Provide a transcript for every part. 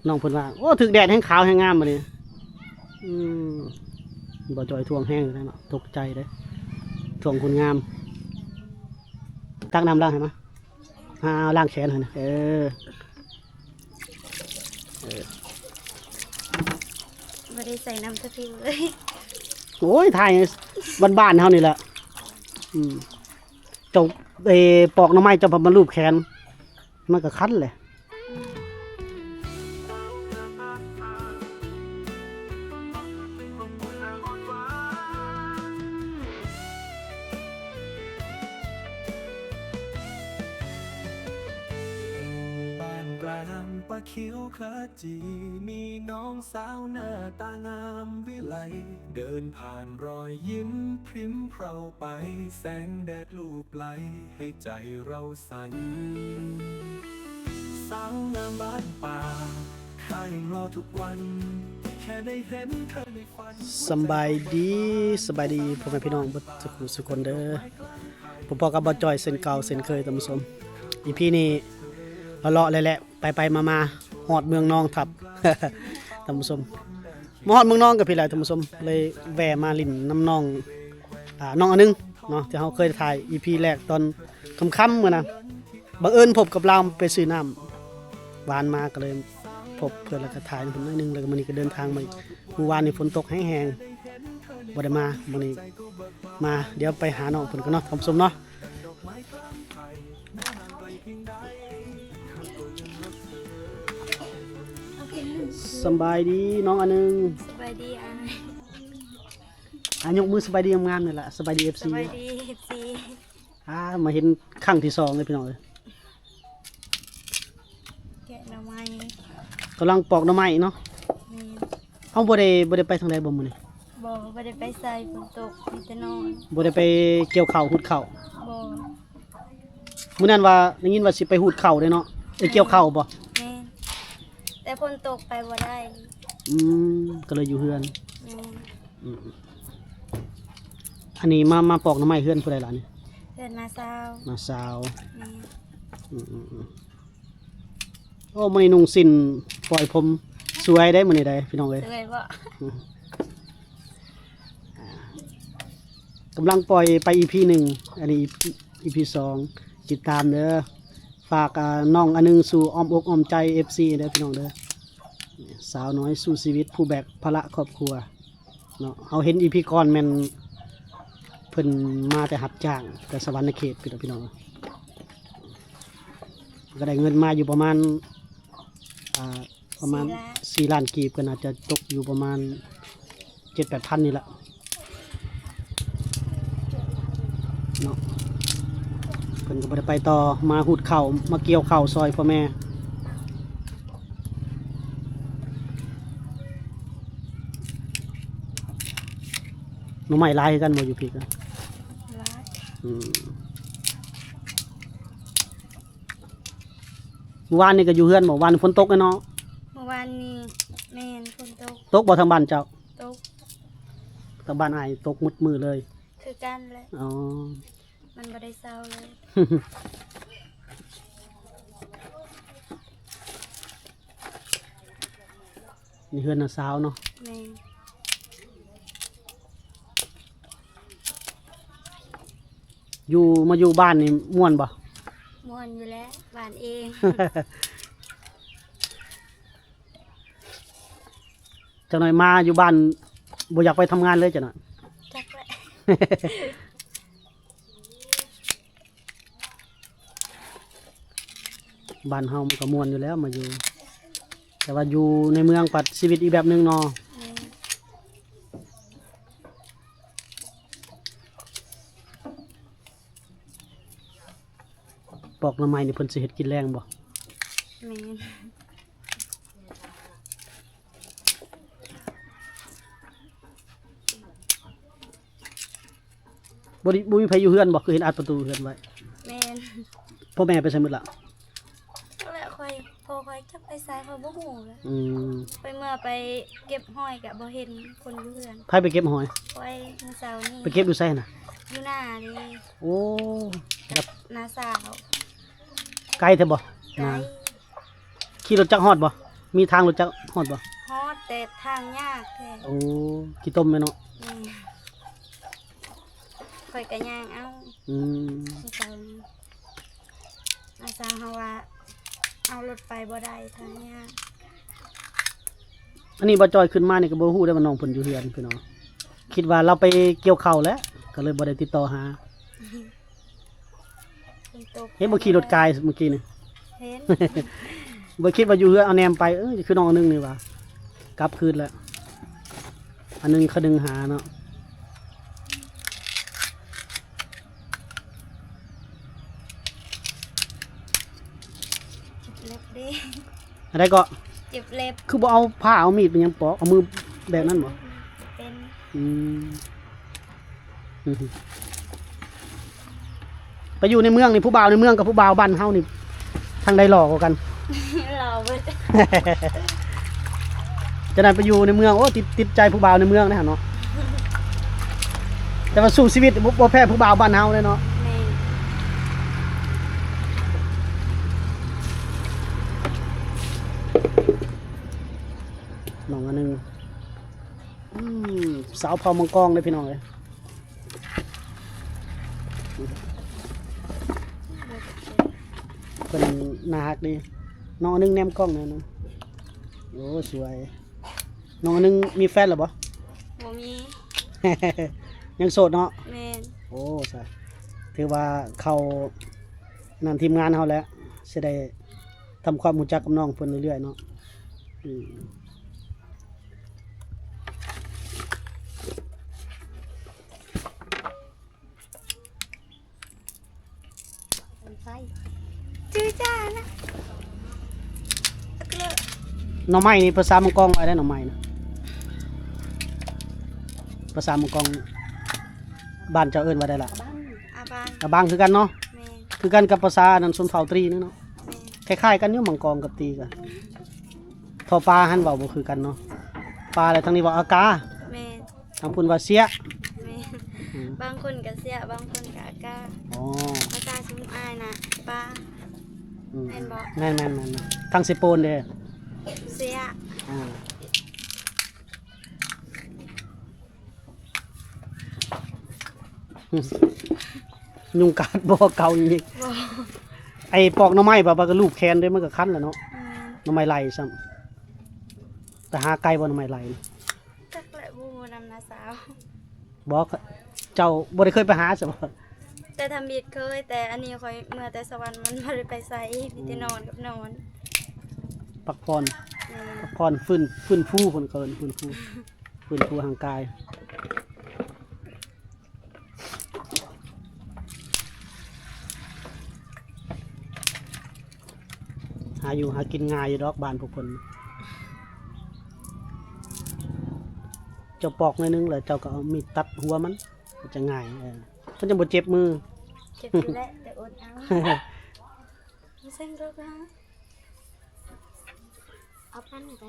ນ້ອງເພິ່ນວ່າ ໂອ້ ຖືກແດດແຮງຂາວແຮງງາມບັດນີ້. ອືມ ບໍ່ຈ່ອຍຖ່ວງແຮງຢູ່ແລ້ວເນາະ ຕົກໃຈເດ້ ຖ່ວງຄົນງາມ. ຕັກນ້ຳລ້າງໃຫ້ມາ ຫາລ້າງແຂນໃຫ້ນະ. ເອີ ເອີ ບໍ່ໄດ້ໃສ່ນ້ຳສະຕິວເລີຍ. ໂອ້ຍ ຖ່າຍບ້ານໆເຮົານີ້ແຫຼະ. ອືມ ເຈົ້າ ເອີ ປອກໜໍ່ໄມ້ ເຈົ້າພັດມາລູບແຂນ ມັນກໍຄັນແຫຼະ. ບ້ານປານາງປາຂຽວຂະຈີ ມີນ້ອງສາວໜ້າຕາງາມວິໄລ ເດີນຜ່ານ ສຳບາຍດີ ສະບາຍດີພໍ່ແມ່ພີ່ນ້ອງເບິດສູ່ຜູ້ສູ່ຄົນເດີ. ພົບພໍ້ກັບບ່າວຈ້ອຍເຊັ່ນເກົ່າເຊັ່ນເຄີຍທ່ານຜູ້ຊົມ. ອີພີນີ້ເລາະໆແຫຼະ ໄປໆມາໆ ຮອດເມືອງນອງທັບ ທ່ານຜູ້ຊົມ. ມາຮອດເມືອງນອງກໍພີ້ແຫຼະທ່ານຜູ້ຊົມ ເລີຍແວ່ມາຫຼິ້ນນຳນ້ອງ ອ່າ ນ້ອງອານຶງເນາະ ທີ່ເຮົາເຄີຍຖ່າຍອີພີແລກຕອນຄ່ຳໆມື້ນະ. ບັງເອີນພົບກັບລາວໄປຊື້ນ້ຳຫວານມາ ກໍເລີຍພົບເພິ່ນ ແລ້ວກໍຖ່າຍນຳເພິ່ນໜ້ອຍໜຶ່ງ. ແລ້ວກໍມື້ນີ້ກໍເດີນທາງມາອີກ ມື້ວານນີ້ຝົນຕົກແຮງໆ ບໍ່ໄດ້ມາ. ມື້ນີ້ມາ ດຽວໄປຫານ້ອງເພິ່ນກ່ອນເນາະທ່ານຜູ້ຊົມເນາະ. ສຳບາຍດີນ້ອງອານຶງ. ສະບາຍດີອ້າຍ. ອາ ຍົກມືສະບາຍດີງາມໆນີ້ລະ. ສະບາຍດີເອັຟຊີ. ສະບາຍດີເອັຟຊີ. ອາ ມາເຫັນຄັ້ງທີສອງເລີຍພີ່ນ້ອງເອີຍ. ແກະໜໍ່ໄມ້ ກຳລັງປອກໜໍ່ໄມ້ເນາະ. ແມ່ນ. ເອົາ ບໍ່ໄດ້ ບໍ່ໄດ້ໄປທາງໃດບໍ່ມື້ນີ້? ບໍ່ ບໍ່ໄດ້ໄປໃສ ຝົນຕົກ ມີແຕ່ນອນ. ບໍ່ໄດ້ໄປກ່ຽວເຂົ້າ ຫຸດເຂົ້າ? ບໍ່. ມື້ນັ້ນວ່າໄດ້ຍິນວ່າຊິໄປຫຸດເຂົ້າເດ້ເນາະ ໄປກ່ຽວເຂົ້າບໍ່? ແມ່ນ ແຕ່ຝົນຕົກໄປບໍ່ໄດ້. ອືມ ກໍເລີຍຢູ່ເຮືອນ. ແມ່ນ. ອືມ ອັນນີ້ມາ ມາປອກໜໍ່ໄມ້ເຮືອນຜູ້ໃດລະນີ້? ເຮືອນນ້າສາວ. ນ້າສາວ. ແມ່ນ. ອືມໆໆ. ໂອ້ ມື້ນີ້ນຸ່ງສິ້ນປ່ອຍຜົມ ສວຍເດ້ມື້ນີ້ເດ້ພີ່ນ້ອງເອີຍ. ສວຍບໍ່? ອືມ ອ່າ ກຳລັງປ່ອຍໄປອີພີໜຶ່ງ ອັນນີ້ອີພີສອງ ຕິດຕາມເດີ. ຝາກ ອ່າ ນ້ອງອານຶງສູ່ອ້ອມອົກອ້ອມໃຈເອັຟຊີເດີພີ່ນ້ອງເດີ. ສາວນ້ອຍສູ້ຊີວິດ ຜູ້ແບກພາລະຄອບຄົວ. ເນາະ ເຮົາເຫັນອີພີກ່ອນແມ່ນເພິ່ນມາແຕ່ຮັບຈ້າງ ແຕ່ສະຫວັນນະເຂດພຸ້ນແຫຼະພີ່ນ້ອງ. ກໍໄດ້ເງິນມາຢູ່ປະມານ ອ່າ ປະມານສີ່ລ້ານ ສີ່ລ້ານກີບ ກໍໜ້າຈະຕົກຢູ່ປະມານເຈັດແປດພັນນີ້ລະເນາະ. ເພິ່ນກໍບໍ່ໄດ້ໄປຕໍ່ ມາຫຸດເຂົ້າ ມາກ່ຽວເຂົ້າຊ່ອຍພໍ່ແມ່. ໜໍ່ໄມ້ຫຼາຍຄືກັນບໍ່ຢູ່ພີ້? ຫຼາຍ. ອືມ ມື້ວານນີ້ກໍຢູ່ເຮືອນບໍ່? ວານຝົນຕົກເນາະ. ມື້ວານນີ້ແມ່ນຝົນຕົກ. ຕົກບໍ່ທາງບ້ານເຈົ້າ? ຕົກ. ທາງບ້ານອ້າຍຕົກໝົດມື້ເລີຍ. ຄືກັນແຫຼະ. ອໍ ມັນບໍ່ໄດ້ເຊົາເລີຍ. ນີ້ເຮືອນນ້າສາວເນາະ. ແມ່ນ. ຢູ່ ມາຢູ່ບ້ານນີ້ມ່ວນບໍ່? ມ່ວນຢູ່ແລ້ວ ບ້ານເອງ. ຈັກໜ້ອຍມາຢູ່ບ້ານບໍ່ຢາກໄປທຳງານເລີຍຈັກໜ້ອຍ. ຈັກແຫຼະ. ບ້ານເຮົາມັນກໍມ່ວນຢູ່ແລ້ວມາຢູ່ ແຕ່ວ່າຢູ່ໃນເມືອງພັດຊີວິດອີກແບບໜຶ່ງເນາະ. ແມ່ນ. ປອກໜໍ່ໄມ້ນີ້ເພິ່ນຊິເຮັດກິນແລງບໍ່? ແມ່ນ. ບໍ່ໄດ້ ບໍ່ມີໃຜຢູ່ເຮືອນບໍ່? ຄືເຫັນອັດປະຕູເຮືອນໄວ້. ແມ່ນ. ພໍ່ແມ່ໄປໃສໝົດລະ? ແລ້ວຂ້ອຍ ພໍ່ຂ້ອຍຈັກໄປໃສ ຂ້ອຍບໍ່ຮູ້ແຫຼະ. ອືມ. ຂ້ອຍເມື່ອໄປເກັບຫອຍກະບໍ່ເຫັນຄົນຢູ່ເຮືອນ. ໃຜໄປເກັບຫອຍ? ຂ້ອຍ ມື້ເຊົ້ານີ້. ໄປເກັບຢູ່ໃສຫັ້ນນະ? ຢູ່ນາເດ້. ໂອ້ ກັບນ້າສາວ. ໄກແທ້ບໍ່? ໄກ. ຂີ່ລົດຈັກຮອດບໍ່? ມີທາງລົດຈັກຮອດບໍ່? ຮອດ ແຕ່ທາງຍາກແທ້. ໂອ້ ຂີ້ຕົມແມ່ນເນາະ. ແມ່ນ. ຂ້ອຍກໍຍ່າງເອົາ. ອືມ ອາຈານເຮົາວ່າເອົາລົດໄປບໍ່ໄດ້ ທາງຍາກ. ອັນນີ້ບ່າວຈ້ອຍຂຶ້ນມານີ້ກໍບໍ່ຮູ້ເດ້ວ່ານ້ອງເພິ່ນຢູ່ເຮືອນພີ່ນ້ອງ. ຄິດວ່າລາວໄປກ່ຽວເຂົ້າແຫຼະ ກໍເລີຍບໍ່ໄດ້ຕິດຕໍ່ຫາ. ເຫັນບໍ່ຂີ່ລົດກາຍເມື່ອກີ້ນີ້? ເຫັນ. ບໍ່ຄິດວ່າຢູ່ເຮືອນ ເອົາແນມໄປ ເອີ ຄືນ້ອງອັນໜຶ່ງນີ້ວ່າ ກັບຄືນແລ້ວ. ອັນໜຶ່ງຂະດຶງຫາເນາະ. ເຈັບເລັບເດ້. ອັນໃດເກາະ? ເຈັບເລັບ. ຄືບໍ່ເອົາຜ້າເອົາມີດໄປຫຍັງປອກ ເອົາມືແບບນັ້ນບໍ່? ເປັນ. ອືມ. ໄປຢູ່ໃນເມືອງນີ້ ຜູ້ບ່າວໃນເມືອງກັບຜູ້ບ່າວບ້ານເຮົານີ້ ທາງໃດຫຼໍ່ກວ່າກັນ? ຫຼໍ່ເບິດ. ຈະໄດ້ໄປຢູ່ໃນເມືອງ ໂອ້ ຕິດ ຕິດໃຈຜູ້ບ່າວໃນເມືອງເດ້ເນາະ. ແຕ່ວ່າສູ້ຊີວິດບໍ່ ບໍ່ແພ້ຜູ້ບ່າວບ້ານເຮົາເດ້ເນາະ. ແມ່ນ. ນ້ອງອັນໜຶ່ງ. ອືມ ສາວເຜົ່າມັງກອງເດ້ພີ່ນ້ອງເອີຍ. ເພິ່ນໜ້າຮັກດີ. ນ້ອງອັນໜຶ່ງແນມກ້ອງແດ່ນະ. ໂອ້ ສວຍ. ນ້ອງອັນໜຶ່ງມີແຟນແລ້ວບໍ່? ບໍ່ມີ. ຍັງໂສດເນາະ? ແມ່ນ. ໂອ້ ສະ ຖືວ່າເຂົ້ານັ້ນທີມງານເຮົາແລ້ວ ຊິໄດ້ທຳຄວາມຮູ້ຈັກກັບນ້ອງເພິ່ນເລື້ອຍໆເນາະ. ອືມ. ໜໍ່ໄມ້ນີ້ພາສາມັງກອງວ່າໄດ ໜໍ່ໄມ້ນະ? ພາສາມັງກອງບ້ານເຈົ້າເອີ້ນວ່າໄດລະ? ອາບັງ. ອາບັງຄືກັນເນາະ? ແມ່ນ. ຄືກັນກັບພາສາອັນນັ້ນ ຊົນເຜົ່າຕຣີນີ້ເນາະ? ແມ່ນ. ຄ້າຍໆກັນຢູ່ ມັງກອງກັບຕຣີກະ ທໍ່ປາຫັ້ນເວົ້າບໍ່ຄືກັນເນາະ. ປາແລ້ວທາງນີ້ເວົ້າອາກາ. ແມ່ນ. ທາງພຸ້ນວ່າເຊຍ. ແມ່ນ. ອືມ. ບາງຄົນກໍເຊຍ ບາງຄົນກໍອາກາ. ອໍ ພາສາຊຸມອ້າຍນະປາ. ອືມ. ແມ່ນບໍ່? ແມ່ນໆໆໆ. ທາງເຊໂປນເດ້? ເຊຍ. ອ່າ. ຍຸງກັດບໍ່ ເກົາອີກ? ບໍ່. ໄອ້ປອກໜໍ່ໄມ້ ບາດ ບາດກໍລູບແຂນເດ້ ມັນກໍຄັນແຫຼະເນາະ. ແມ່ນ. ໜໍ່ໄມ້ໄລ່ຊ້ຳ. ໄປຫາໄກບໍ່ໜໍ່ໄມ້ໄລ່? ຈັກແຫຼະ ບໍ່ຮູ້ນຳນ້າສາວ. ບໍ່ ເຈົ້າບໍ່ໄດ້ເຄີຍໄປຫາຊະບໍ່? ແຕ່ທຳອິດເຄີຍ ແຕ່ອັນນີ້ຂ້ອຍເມືອແຕ່ສະຫວັນ ມັນບໍ່ໄດ້ໄປໃສ ມີແຕ່ນອນກັບນອນ. ອືມ. ພັກຜ່ອນ. ແມ່ນ. ພັກຜ່ອນ ຟື້ນ ຟື້ນຟູ ເພິ່ນເອີ້ນຟື້ນຟູ. ຟື້ນຟູຮ່າງກາຍ. ຫາຢູ່ຫາກິນງ່າຍຢູ່ດອກ ບ້ານພວກເພິ່ນ. ເຈົ້າປອກໜ້ອຍໜຶ່ງ ແລ້ວເຈົ້າກໍເອົາມີດຕັດຫົວມັນ ມັນຈະງ່າຍ. ເອີ ມັນຈະບໍ່ເຈັບມື. ເຈັບຢູ່ແຫຼະ ແຕ່ອົດເອົາ. ເສັງໂລດນະ. ເອົາປັ້ນໃຫ້ໄປ.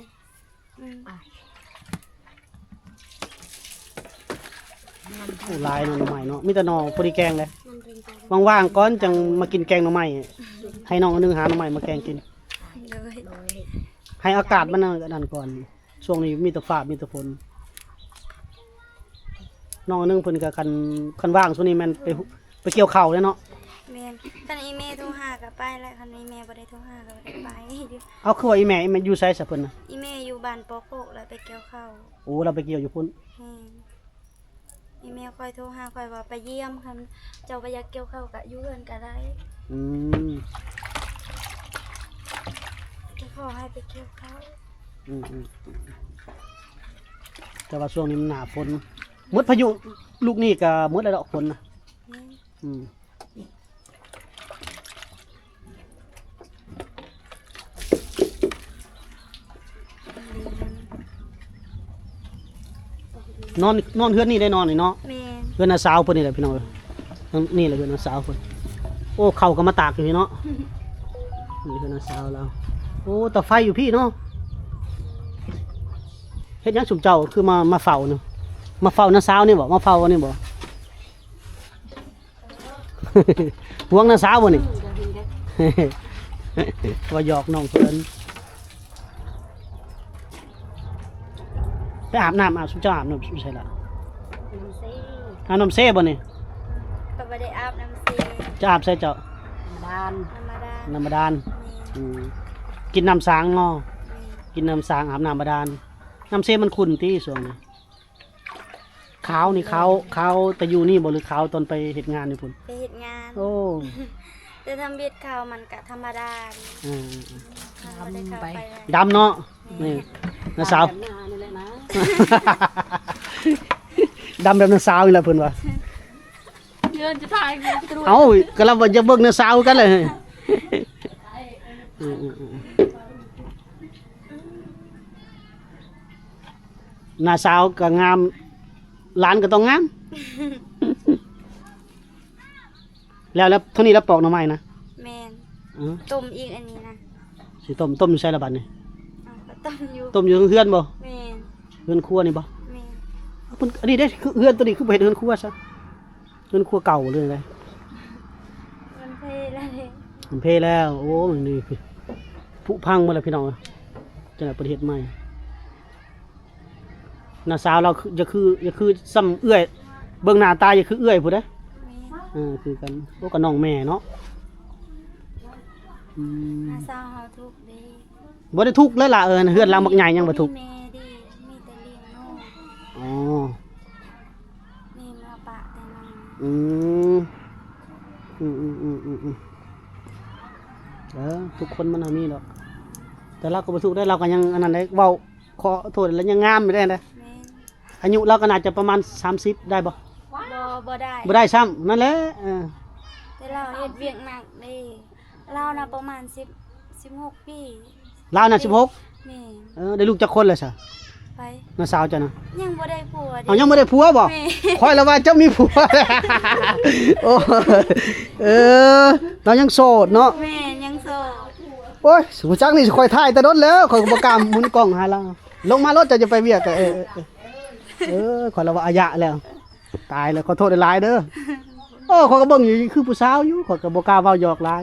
ອືມ. ໂອ້ ຫຼາຍເນາະ ໜໍ່ໄມ້ເນາະ ມີແຕ່ໜໍ່ພໍດີແກງເດ້. ມັນເປັນຈັງ ວ່າງໆກ່ອນຈັ່ງມາກິນແກງໜໍ່ໄມ້. ໃຫ້ນ້ອງອັນໜຶ່ງຫາໜໍ່ໄມ້ມາແກງກິນ. ໂດຍ. ໃຫ້ອາກາດມັນອັນນັ້ນກ່ອນ. ຊ່ວງນີ້ມີແຕ່ຟ້າມີແຕ່ຝົນ. ນ້ອງອັນໜຶ່ງເພິ່ນກໍ ຄັນ ຄັນວ່າງຊ່ວງນີ້ແມ່ນໄປ ໄປກ່ຽວເຂົ້າແລ້ວເນາະ. ແມ່ນ. ຄັນອີ່ແມ່ໂທຫາກໍໄປແຫຼະ ຄັນອີ່ແມ່ບໍ່ໄດ້ໂທຫາກໍບໍ່ໄດ້ໄປ. ເອົາ ຄືວ່າອີ່ແມ່ ອີ່ແມ່ຢູ່ໃສຊະເພິ່ນນະ? ອີ່ແມ່ຢູ່ບ້ານປອກໂກກ ແລ້ວໄປກ່ຽວເຂົ້າ. ໂອ້ ລາວໄປກ່ຽວຢູ່ພຸ້ນ. ແມ່ນ. ອີ່ແມ່ຂ້ອຍໂທຫາຂ້ອຍວ່າໄປຢ້ຽມ ຄັນເຈົ້າບໍ່ຢາກກ່ຽວເຂົ້າກໍຢູ່ເຮືອນກໍໄດ້. ອືມ. ກໍຂໍໃຫ້ໄປກ່ຽວເຂົ້າ. ອືມໆ. ແຕ່ວ່າຊ່ວງນີ້ມັນໜ້າຝົນ ໝົດພາຍຸລູກນີ້ກໍໝົດແລ້ວດອກຝົນນະ. ແມ່ນ. ອືມ. ນອນ ນອນເຮືອນນີ້ໄດ້ນອນນີ້ເນາະ. ແມ່ນ. ເຮືອນນ້າສາວເພິ່ນນີ້ແຫຼະພີ່ນ້ອງເອີຍ. ນີ້ແຫຼະເຮືອນນ້າສາວເພິ່ນ. ໂອ້ ເຂົ້າກໍມາຕາກຢູ່ນີ້ເນາະ. ນີ້ເຮືອນນ້າສາວລາວ. ໂອ້ ເຕົາໄຟຢູ່ພີ້ເນາະ. ເຮັດຫຍັງຊຸມເຈົ້າຄືມາ ມາເຝົ້ານີ້? ມາເຝົ້ານ້າສາວນີ້ບໍ? ມາເຝົ້າອັນນີ້ບໍ? ຫວງນ້າສາວບໍ່ນີ້? ອືມ ກໍດີເດ້. ວ່າຫຍອກນ້ອງເພິ່ນ. ໄປອາບນ້ຳ ອາບ ຊຸມເຈົ້າອາບນ້ຳຢູ່ໃສລະ? ນ້ຳເຊ. ອາບນ້ຳເຊບໍ່ນີ້? ກໍບໍ່ໄດ້ອາບນ້ຳເຊ. ຈະອາບໃສເຈົ້າ? ນ້ຳບາດານ. ນ້ຳບາດານ. ນ້ຳບາດານ. ແມ່ນ. ອືມ ກິນນ້ຳສາງເນາະ. ແມ່ນ. ກິນນ້ຳສາງ ອາບນ້ຳບາດານ. ນ້ຳເຊມັນຂຸ່ນຕິຊ່ວງນີ້? ຂາວນີ້ຂາວ ຂາວແຕ່ຢູ່ນີ້ບໍ່ ຫຼືຂາວຕອນໄປເຮັດງານຢູ່ພຸ້ນ? ໄປເຮັດງານ. ໂອ້ ແຕ່ທຳອິດເຂົ້າມັນກະທຳມະດາ. ເອີ ມັນບໍ່ໄດ້ເຂົ້າໄປ. ດຳເນາະ. ແມ່ນ. ນີ້ ນ້າສາວ ດຳແບບນ້ານີ້ແຫຼະນະ ດຳແບບນ້າສາວນີ້ແຫຼະເພິ່ນວ່າ. ເດີນຈະຖ່າຍ ເອົ້າ ກະລະວ່າຢາກເບິ່ງນ້າສາວຄືກັນແຫຼະ. ອືມໆໆ ນ້າສາວກໍງາມ ຫຼານກໍຕ້ອງງາມ. ແລ້ວ ແລ້ວເທົ່ານີ້ລະປອກໜໍ່ໄມ້ນະ? ແມ່ນ. ເອີ ຕົ້ມອີກອັນນີ້ນະ. ຊິຕົ້ມ ຕົ້ມຢູ່ໃສລະບັດນີ້? ເອົ້າ ກໍຕົ້ມຢູ່ ຕົ້ມຢູ່ເຮືອນບໍ່? ແມ່ນ. ເຮືອນຄົວນີ້ບໍ່? ແມ່ນ. ເພິ່ນ ອັນນີ້ເດ້ ເຮືອນໂຕນີ້ຄືບໍ່ເຮັດເຮືອນຄົວຊະ? ເຮືອນຄົວເກົ່າເລີຍນະ? ມັນເພແລ້ວເດ້ ມັນເພແລ້ວ. ໂອ້ ມັນນີ້ຜຸພັງໝົດແລ້ວພີ່ນ້ອງ. ຈັ່ງໃດເພິ່ນເຮັດໃໝ່. ນ້າສາວລາວຄື ຢ່າຄື ຢ່າຄືສ່ຳເອື້ອຍ ເບິ່ງໜ້າຕາຢ່າຄືເອື້ອຍພຸ້ນເດ້. ແມ່ນ. ເອີ ຄືກັນ. ໂອ້ ກໍນ້ອງແມ່ເນາະ. ອືມ ນ້າສາວເຮົາທຸກເດ້. ບໍ່ໄດ້ທຸກເລີຍລະ. ເອີ ເຮືອນຫຼັງບັກໃຫຍ່ຍັງບໍ່ທຸກ. ມີແມ່ເດ້ ມີແຕ່ລ້ຽງນ້ອງ. ອໍ ແມ່ມາປະແຕ່ນ້ອຍ. ອືມ ອືມໆໆໆ ເອີ ທຸກຄົນມັນກໍມີດອກ. ແຕ່ລາວກໍບໍ່ທຸກໄດ໋ ລາວກໍຍັງອັນນັ້ນໄດ໋ ເວົ້າຂໍໂທດ ລາວຍັງງາມຢູ່ໄດ໋. ແມ່ນ. ອາຍຸລາວກໍໜ້າຈະປະມານສາມສິບໄດ້ບໍ່? ບໍ່ ບໍ່ໄດ້ ບໍ່ໄດ້ຊ້ຳ. ນັ້ນແຫຼະ. ເອີ ແຕ່ລາວເຮັດວຽກໜັກເດ້. ລາວນະປະມານສິບ ສິບຫົກປີ. ລາວນະສິບຫົກ? ແມ່ນ. ເອີ ໄດ້ລູກຈັກຄົນແລ້ວຊະ? ໃຜ? ນ້າສາວເຈົ້ານະ. ຍັງບໍ່ໄດ້ຜົວເດ້. ເອົາ ຍັງບໍ່ໄດ້ຜົວບໍ່? ແມ່ນ. ຂ້ອຍລະວ່າເຈົ້າມີຜົວ. ໂອ້ ເອີ ລາວຍັງໂສດເນາະ. ແມ່ນ ຍັງໂສດ. ໂອ້ຍ ຮູ້ຈັກນີ້ຂ້ອຍຖ່າຍແຕ່ດົນແລ້ວ ຂ້ອຍກໍບໍ່ກ້າໝູນກ້ອງຫາລາວ. ລົງມາໂລດ ເຈົ້າຈະໄປວຽກ. ເອີ ເອີ ເອີ ເອີ ຂ້ອຍລະວ່າອາຍະແລ້ວ. ຕາຍແລ້ວ ຂໍໂທດຫຼາຍໆເດີ. ໂອ້ ຂ້ອຍກໍເບິ່ງຢູ່ ຄືຜູ້ສາວຢູ່ ຂ້ອຍກໍບໍ່ກ້າເວົ້າຫຍອກຫຼາຍ.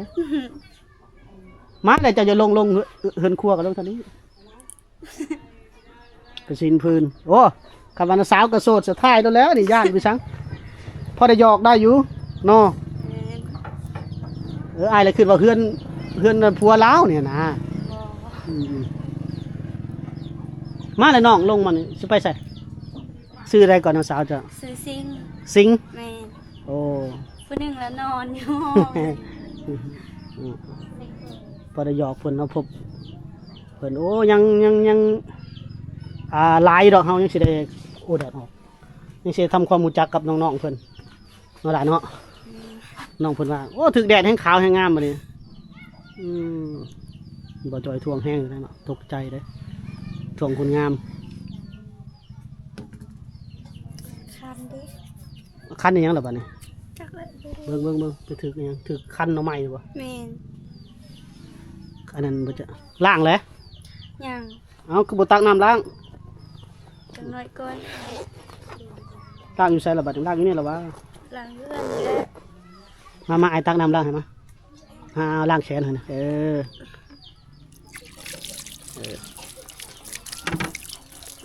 ມາແລ້ວ ເຈົ້າຢ່າລົງ ລົງເຮືອນຄົວກໍລົງທາງນີ້ ໄປຊີ້ນພື້ນ. ໂອ້ ຄັນວ່ານ້າສາວກໍໂສດສະທ້າຍໂລດແລ້ວນີ້ ຢ້ານຄືສັງ. ພໍໄດ້ຫຍອກໄດ້ຢູ່ເນາະ. ແມ່ນ. ເອີ ອ້າຍລະຄິດວ່າເຮືອນ ເຮືອນຜົວລາວນີ້ນະ. ບໍ່. ອືມໆ ມາແລ້ວນ້ອງ ລົງມານີ້ ຊິໄປໃສ? ຊື່ໃດກ່ອນ ນ້ອງສາວເຈົ້າ? ຊື່ຊິງ. ຊິງ? ແມ່ນ. ໂອ້ ຜູ້ໜຶ່ງລະນອນຢູ່ຫ້ອງ. ພໍໄດ້ຫຍອກເພິ່ນເນາະ ພົບເພິ່ນ. ໂອ້ ຍັງ ຍັງ ຍັງ ອ່າ ຫຼາຍຢູ່ດອກ ເຮົາຍັງຊິໄດ້ ໂອ້ ແດດອອກ ຍັງຊິໄດ້ທຳຄວາມຮູ້ຈັກກັບນ້ອງໆເພິ່ນ. ເນາະຫຼານເນາະ. ອືມ ນ້ອງເພິ່ນວ່າ ໂອ້ ຖືກແດດແຮງຂາວແຮງງາມບັດນີ້. ອືມ ບໍ່ຈ່ອຍທວງແຮງຢູ່ເນາະ ຕົກໃຈເດ້ ທວງຄົນງາມ. ຄັນເດ້ ຄັນອີຫຍັງລະບັດນີ້? ຈັກແຫຼະ ເບິ່ງ ເບິ່ງ ເບິ່ງ ໄປຖືກອີຫຍັງ? ຖືກຄັນໜໍ່ໄມ້ບໍ່? ແມ່ນ. ອັນນັ້ນບໍ່ຈະ ລ້າງແຫຼະ? ຍັງ. ເອົ້າ ຄືບໍ່ຕັກນ້ຳລ້າງ? ຈັກໜ້ອຍກ່ອນ. ລ້າງຢູ່ໃສລະບັດນີ້? ລ້າງຢູ່ນີ້ລະຫວາ? ລ້າງຢູ່ເຮືອນນີ້ແຫຼະ. ມາ ມາ ອ້າຍຕັກນ້ຳລ້າງໃຫ້ມາ. ຫາລ້າງແຂນໃຫ້ນະ. ເອີ ເອີ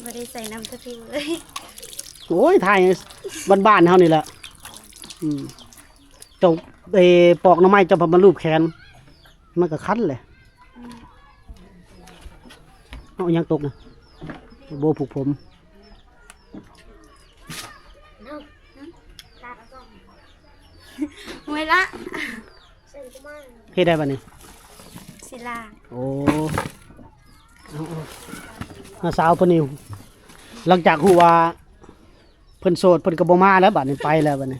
ບໍ່ໄດ້ໃສ່ນ້ຳສະຕິກເລີຍ. ໂອ້ຍ ຖ່າຍບ້ານໆເຮົານີ້ແຫຼະ. ອືມ ເຈົ້າ ເອີ ປອກໜໍ່ໄມ້ ເຈົ້າພັດມາລູບແຂນ ມັນກໍຄັນແຫຼະ. ອືມ ເອົາຫຍັງຕົກນະ? ໂບຜູກຜົມ. ເວລາ ເຮັດໄດ້ບັດນີ້? ຊິລ້າງ. ໂອ້ ເອົາໆ ນ້າສາວເພິ່ນນີ້ ຫຼັງຈາກຮູ້ວ່າ ເພິ່ນໂສດ ເພິ່ນກໍບໍ່ມາແລ້ວ ບາດນີ້ໄປແລ້ວ ບາດນີ້.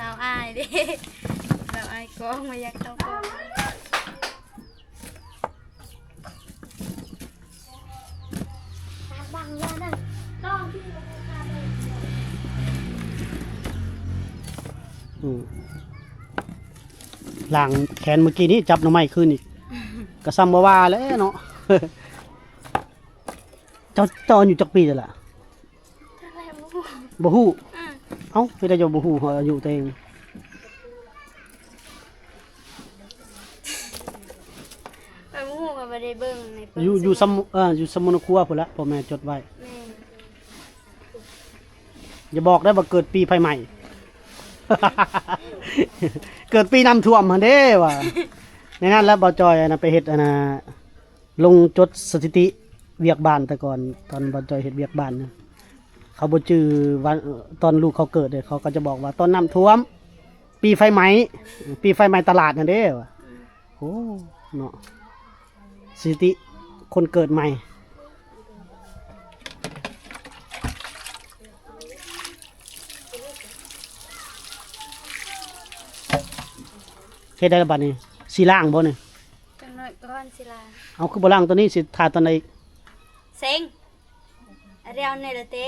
ລາວອາຍເດ້ ລາວອາຍກ້ອງ ບໍ່ຢາກເຂົ້າກ້ອງ. ອືມ ລ້າງແຂນມື້ກີ້ນີ້ ຈັບໜໍ່ໄມ້ຄືນອີກ ກໍສ່ຳບໍ່ວ່າແຫຼະເນາະ. ເຈົ້າ ເຈົ້າອາຍຸຈັກປີແລ້ວລະ? ຈັກແຫຼະ ບໍ່ຮູ້ ບໍ່ຮູ້. ອືມ ເອົ້າ ເຮັດໃດເຈົ້າບໍ່ຮູ້ອາຍຸຕົວເອງ? ຂ້ອຍບໍ່ຮູ້ ຂ້ອຍບໍ່ໄດ້ເບິ່ງໃນ ຢູ່ ຢູ່ຊຳ ເອີ ຢູ່ຊຳມະໂນຄົວພຸ້ນລະ ພໍ່ແມ່ຈົດໄວ້. ແມ່ນ. ຢ່າບອກໄດ້ວ່າເກີດປີໄຟໄໝ້ ເກີດປີນ້ຳຖ້ວມຫັ້ນເດ້ວ່າ. ໃນນັ້ນແຫຼະ ບ່າວຈ່ອຍອັນນະ ໄປເຮັດອັນນະ ລົງຈົດສະຖິຕິວຽກບ້ານແຕ່ກ່ອນ ຕອນບ່າວຈ່ອຍເຮັດວຽກບ້ານນະ ເຂົາບໍ່ຈື່ວ່າ ເອີ ຕອນລູກເຂົາເກີດເດ້ ເຂົາກໍຈະບອກວ່າຕອນນ້ຳຖ້ວມ ປີໄຟໄໝ້ ປີໄຟໄໝ້ຕະຫຼາດຫັ້ນເດ້ວ່າ. ໂອ້ ເນາະ ສະຖິຕິຄົນເກີດໃໝ່ ເຮັດໄດ້ລະບັດນີ້ ຊິລ້າງບໍ່ນີ້? ຈັກໜ້ອຍກ່ອນຊິລ້າງ. ເອົາ ຄືບໍ່ລ້າງໂຕນີ້ ຊິຖ້າຕອນໃດອີກ? ເຊັງ ອາ ແລ້ວນີ້ລະເຕະ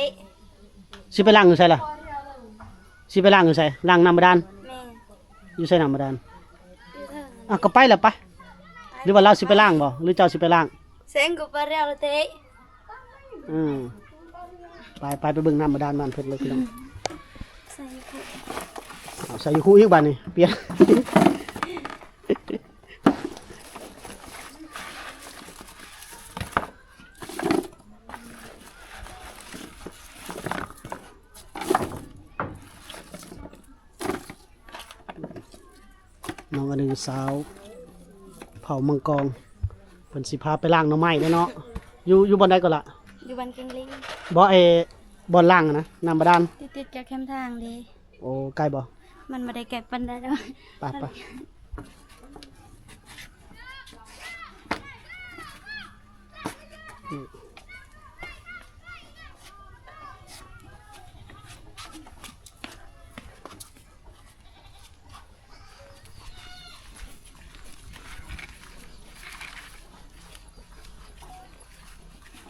ຊິໄປລ້າງຢູ່ໃສລະ? ຊິໄປລ້າງຢູ່ໃສ? ລ້າງນ້ຳບາດານ? ແມ່ນ. ຢູ່ໃສນ້ຳບາດານ? ຢູ່ເທິງ. ອ່ະ ກໍໄປລະໄປ. ຫຼືວ່າລາວຊິໄປລ້າງບໍ່? ຫຼືເຈົ້າຊິໄປລ້າງ? ເຊັງກໍໄປແລ້ວລະເຕະ. ອືມ ໄປ ໄປ ໄປເບິ່ງນ້ຳບາດານບ້ານເພິ່ນເລີຍພີ່ນ້ອງ. ໃສ່ຢູ່ຄຸ ເອົາໃສ່ຢູ່ຄຸອີກບາດນີ້ ປ່ຽນ. ນ້ອງອະໜຶ່ງ ສາວເຜົ່າມັງກອງ ເພິ່ນຊິພາໄປລ້າງໜໍ່ໄມ້ເດ້ເນາະ. ຢູ່ ຢູ່ບ່ອນໃດກໍລະ? ຢູ່ບ້ານເກັ່ງລິງ. ບໍ່ ເອ ບ່ອນລ້າງນະ ນ້ຳບາດານ? ຕິດໆກັບແຄມທາງເດ້. ໂອ້ ໄກບໍ່? ມັນບໍ່ໄດ້ໄກປານໃດດອກ. ໄປ ໄປ.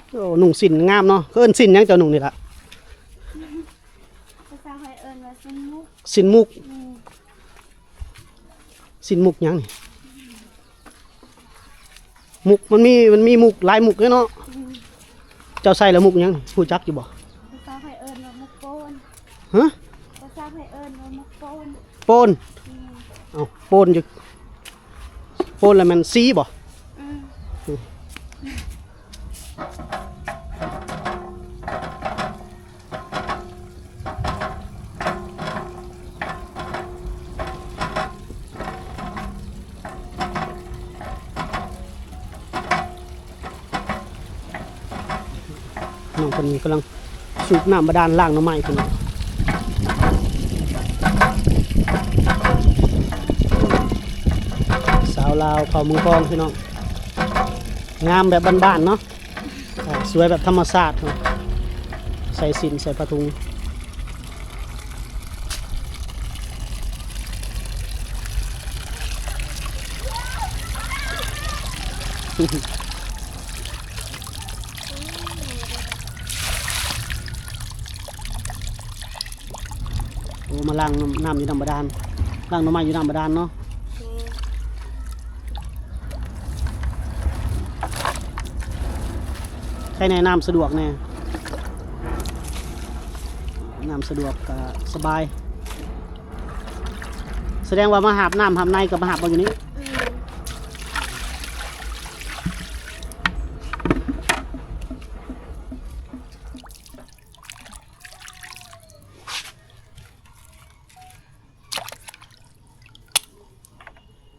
ໂອ້ ນຸ່ງສິ້ນງາມເນາະ. ເອີ້ນສິ້ນຫຍັງເຈົ້ານຸ່ງນີ້ລະ? ພາສາໄທເອີ້ນວ່າສິ້ນມຸກ. ສິ້ນມຸກ. ອືມ. ສິ້ນມຸກຫຍັງນີ້? ມຸກ ມັນມີ ມັນມີມຸກຫຼາຍມຸກເດ້ເນາະ. ອືມ. ເຈົ້າໃສ່ລະມຸກຫຍັງ? ຮູ້ຈັກຢູ່ບໍ່? ພາສາໄທເອີ້ນວ່າມຸກໂປນ. ຮະ? ພາສາໄທເອີ້ນວ່າມຸກໂປນ. ໂປນ? ອືມ. ເອົ້າ ໂປນຢູ່ ໂປນລະແມ່ນສີບໍ່? ອືມ. ນ້ອງເພິ່ນກຳລັງສູບນ້ຳບາດານລ້າງໜໍ່ໄມ້ພີ່ນ້ອງ. ສາວລາວເຜົ່າມັງກອງພີ່ນ້ອງ ງາມແບບບ້ານໆເນາະ. ອ່າ ສວຍແບບທຳມະຊາດເນາະ ໃສ່ສິ້ນ ໃສ່ຜ້າຖົງ. ໂອ້ ມາລ້າງນ້ຳ ນ້ຳຢູ່ນ້ຳບາດານ ລ້າງໜໍ່ໄມ້ຢູ່ນ້ຳບາດານເນາະ. ແມ່ນ. ໃຄແນ່ ນ້ຳສະດວກແນ່ ນ້ຳສະດວກກະສະບາຍ. ສະແດງວ່າມາຫາບນ້ຳຫາບໃນກໍມາຫາບເອົາຢູ່ນີ້. ແມ່ນ.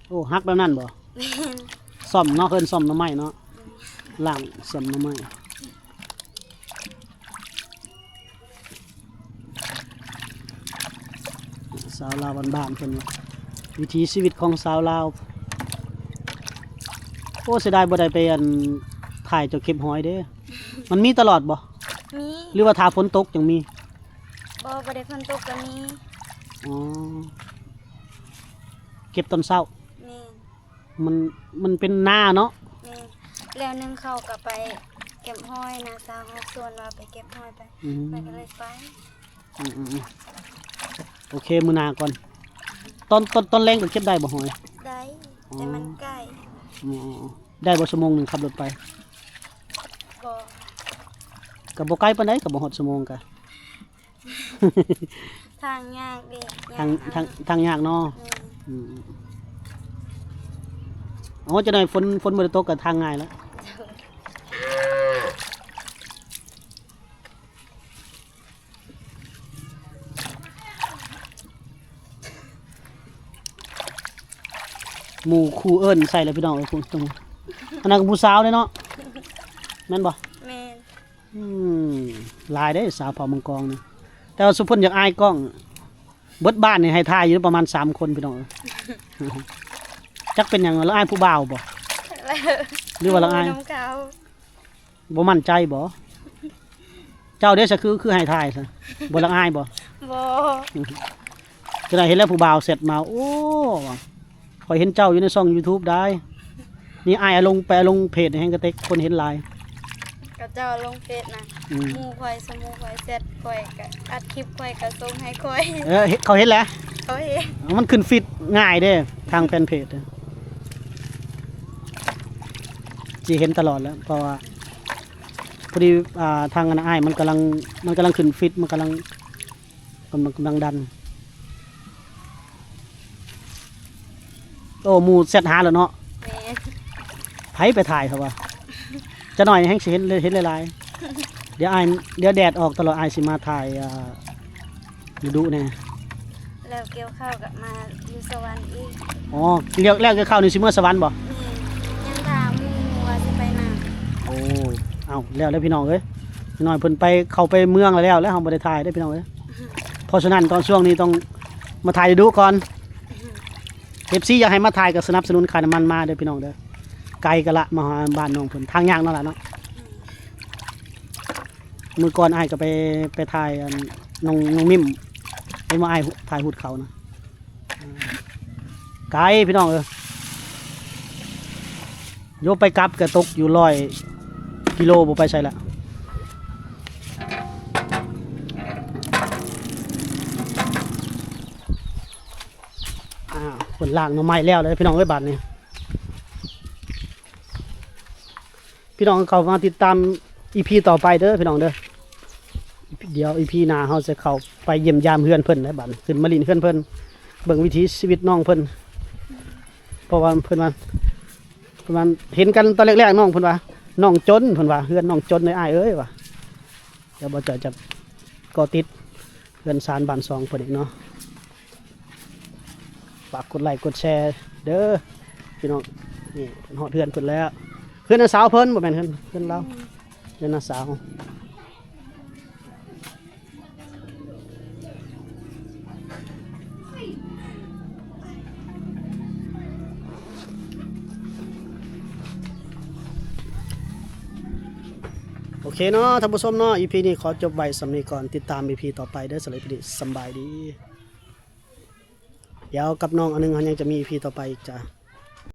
ໂອ້ ຫັກແບບນັ້ນບໍ່? ແມ່ນ. ສ້ອມເນາະ ເອີ້ນສ້ອມໜໍ່ໄມ້ເນາະ. ອືມ. ລ້າງສ້ອມໜໍ່ໄມ້ ສາວລາວບ້ານໆເພິ່ນ ວິຖີຊີວິດຂອງສາວລາວ. ໂອ້ ເສຍດາຍບໍ່ໄດ້ໄປ ອັນ ຖ່າຍເຈົ້າເກັບຫອຍເດ້. ມັນມີຕະຫຼອດບໍ່? ມີ. ຫຼືວ່າຖ້າຝົນຕົກຈັ່ງມີ? ບໍ່ ບໍ່ໄດ້ຝົນຕົກກໍມີ. ອໍ ເກັບຕອນເຊົ້າ. ແມ່ນ. ມັນ ມັນເປັນນາເນາະ. ແມ່ນ. ແລ້ວໜຶ່ງເຂົາກໍໄປເກັບຫອຍ ນ້າສາວເຮົາຊວນວ່າໄປເກັບຫອຍ ໄປ ອືມ ຂ້ອຍກໍເລີຍໄປ. ອືມໆໆ ໂອເຄ ມື້ໜ້າກ່ອນ. ຕອນ ຕອນ ຕອນແລງກໍເກັບໄດ້ບໍ່ຫອຍ? ໄດ້. ອໍ ແຕ່ມັນໄກ. ອໍ ໄດ້ບໍ່ຊົ່ວໂມງໜຶ່ງຂັບລົດໄປ? ບໍ່. ກໍບໍ່ໄກປານໃດ ກໍບໍ່ຮອດຊົ່ວໂມງກະ ທາງຍາກເດ້ ທາງ ທາງ ທາງຍາກເນາະ. ແມ່ນ. ອືມ ໂອ້ ຈັກໜ້ອຍຝົນ ຝົນບໍ່ໄດ້ຕົກກໍທາງງ່າຍແລ້ວ. ໂດຍ. ໝູ່ຄູ່ເອີ້ນໃສ່ແລ້ວພີ່ນ້ອງເອີຍ. ອັນນັ້ນກໍຜູ້ສາວເດ້ເນາະ ແມ່ນບໍ່? ແມ່ນ. ອືມ ຫຼາຍເດ້ສາວເຜົ່າມັງກອງນີ້ ແຕ່ວ່າຊຸມເພິ່ນຢາກອາຍກ້ອງ. ເບິດບ້ານນີ້ໃຫ້ຖ່າຍຢູ່ປະມານສາມຄົນພີ່ນ້ອງເອີຍ. ຈັກເປັນຫຍັງ ລະອາຍຜູ້ບ່າວບໍ່ ຫຼືວ່າລະອາຍ? ນຳເຂົາ ບໍ່ໝັ້ນໃຈບໍ່? ເຈົ້າເດ້ ສະຄື ຄືໃຫ້ຖ່າຍຊະ ບໍ່ລະອາຍບໍ່? ບໍ່. ຈະໄດ້ເຫັນແລ້ວຜູ້ບ່າວແຊັດມາ ໂອ້ ຂ້ອຍເຫັນເຈົ້າຢູ່ໃນຊ່ອງຢູທູບໄດ໋. ນີ້ອ້າຍເອົາລົງ ໄປເອົາລົງເພຈແຮງກະເຕັກ ຄົນເຫັນຫຼາຍ. ເຂົາເຈົ້າເອົາລົງເຟສນະ ອືມ ໝູ່ຂ້ອຍ ສະໝູ່ຂ້ອຍແຊັດຂ້ອຍ ກະອັດຄລິບ ຂ້ອຍກະສົ່ງໃຫ້ຂ້ອຍ. ເອີ ເຂົາເຫັນແຫຼະ ເຂົາເຫັນ. ມັນຂຶ້ນຟີດງ່າຍເດ້ ທາງແຟນເພຈ ຊິເຫັນຕະຫຼອດແຫຼະ ເພາະວ່າພໍດີ ອ່າ ທາງອັນອ້າຍມັນກຳລັງ ມັນກຳລັງຂຶ້ນຟີດ ມັນກຳລັງ ກຳລັງ ກຳລັງດັນ. ໂອ້ ໝູ່ແຊັດຫາແລ້ວເນາະ. ແມ່ນ. ໃຜໄປຖ່າຍເຂົາວ່າ ຈັກໜ້ອຍແຮ່ງຊິເຫັນ ເຫັນຫຼາຍໆ. ດຽວອ້າຍ ດຽວແດດອອກຕະຫຼອດ ອ້າຍຊິມາຖ່າຍ ອ່າ ດຸໆແດ່. ແລ້ວກ່ຽວເຂົ້າກໍມາຢູ່ສະຫວັນອີກ. ອໍ ແລ້ວ ແລ້ວກ່ຽວເຂົ້ານີ້ຊິເມືອສະຫວັນບໍ່? ແມ່ນ. ຍັງຖ້າໝູ່ວ່າຊິໄປນຳ. ໂອ້ ເອົ້າ ແລ້ວແລ້ວພີ່ນ້ອງເອີຍ. ນ້ອຍເພິ່ນໄປ ເຂົ້າໄປເມືອງແລ້ວ ແລ້ວເຮົາບໍ່ໄດ້ຖ່າຍເດ້ພີ່ນ້ອງເອີຍ. ເພາະສະນັ້ນຕອນຊ່ວງນີ້ຕ້ອງມາຖ່າຍດຸໆກ່ອນ. ເອັຟຊີຢາກໃຫ້ມາຖ່າຍກໍສະໜັບສະໜູນຄ່ານ້ຳມັນມາເດີພີ່ນ້ອງເດີ. ໄກກະລະມາຫາບ້ານນ້ອງເພິ່ນ ທາງຍາກເນາະຫຼານເນາະ. ມື້ກ່ອນອ້າຍກໍໄປ ໄປຖ່າຍອັນນ້ອງ ນ້ອງມິມ ເຫັນບໍ່ ອ້າຍຖ່າຍຮູບເຂົານະ. ໄກພີ່ນ້ອງເອີຍ ໂຍໄປກັບກໍຕົກຢູ່ຮ້ອຍກິໂລ ບໍ່ໄປໃສລະ. ອ້າວ ເພິ່ນລ້າງໜໍ່ໄມ້ແລ້ວເລີຍພີ່ນ້ອງເອີຍ ບາດນີ້. ພີ່ນ້ອງເຂົ້າມາຕິດຕາມອີພີຕໍ່ໄປເດີພີ່ນ້ອງເດີ. ດຽວອີພີໜ້າເຮົາຈະເຂົ້າໄປຢ້ຽມຢາມເຮືອນເພິ່ນແຫຼະ ບາດນີ້ຂຶ້ນມາຫຼິ້ນເຮືອນເພິ່ນ ເບິ່ງວິຖີຊີວິດນ້ອງເພິ່ນ. ເພາະວ່າເພິ່ນວ່າ ເພິ່ນວ່າເຫັນກັນຕອນແລກໆ ນ້ອງເພິ່ນວ່າ ນ້ອງຈົນ ເພິ່ນວ່າ ເຮືອນນ້ອງຈົນເດີອ້າຍເອີຍວ່າ. ດຽວບ່າວຈອຍຈະເກາະຕິດເຮືອນຊານບ້ານຊ່ອງເພິ່ນອີກເນາະ. ຝາກກົດໄລກົດແຊເດີພີ່ນ້ອງ. ນີ້ເພິ່ນຮອດເຮືອນເພິ່ນແລ້ວ. ເຮືອນນ້າສາວເພິ່ນ ບໍ່ແມ່ນເຮືອນ ເຮືອນລາວ. ອືມ ເຮືອນນ້າສາວ. ໂອເຄເນາະທ່ານຜູ້ຊົມເນາະ ອີພີນີ້ຂໍຈົບໄວ້ສ່ຳນີ້ກ່ອນ ຕິດຕາມອີພີຕໍ່ໄປເດີ. ສຳລັບອີພີນີ້ສຳບາຍດີ. ດຽວກັບນ້ອງອັນໜຶ່ງ ເຮົາຍັງຈະມີອີພີຕໍ່ໄປອີກຈ້າ.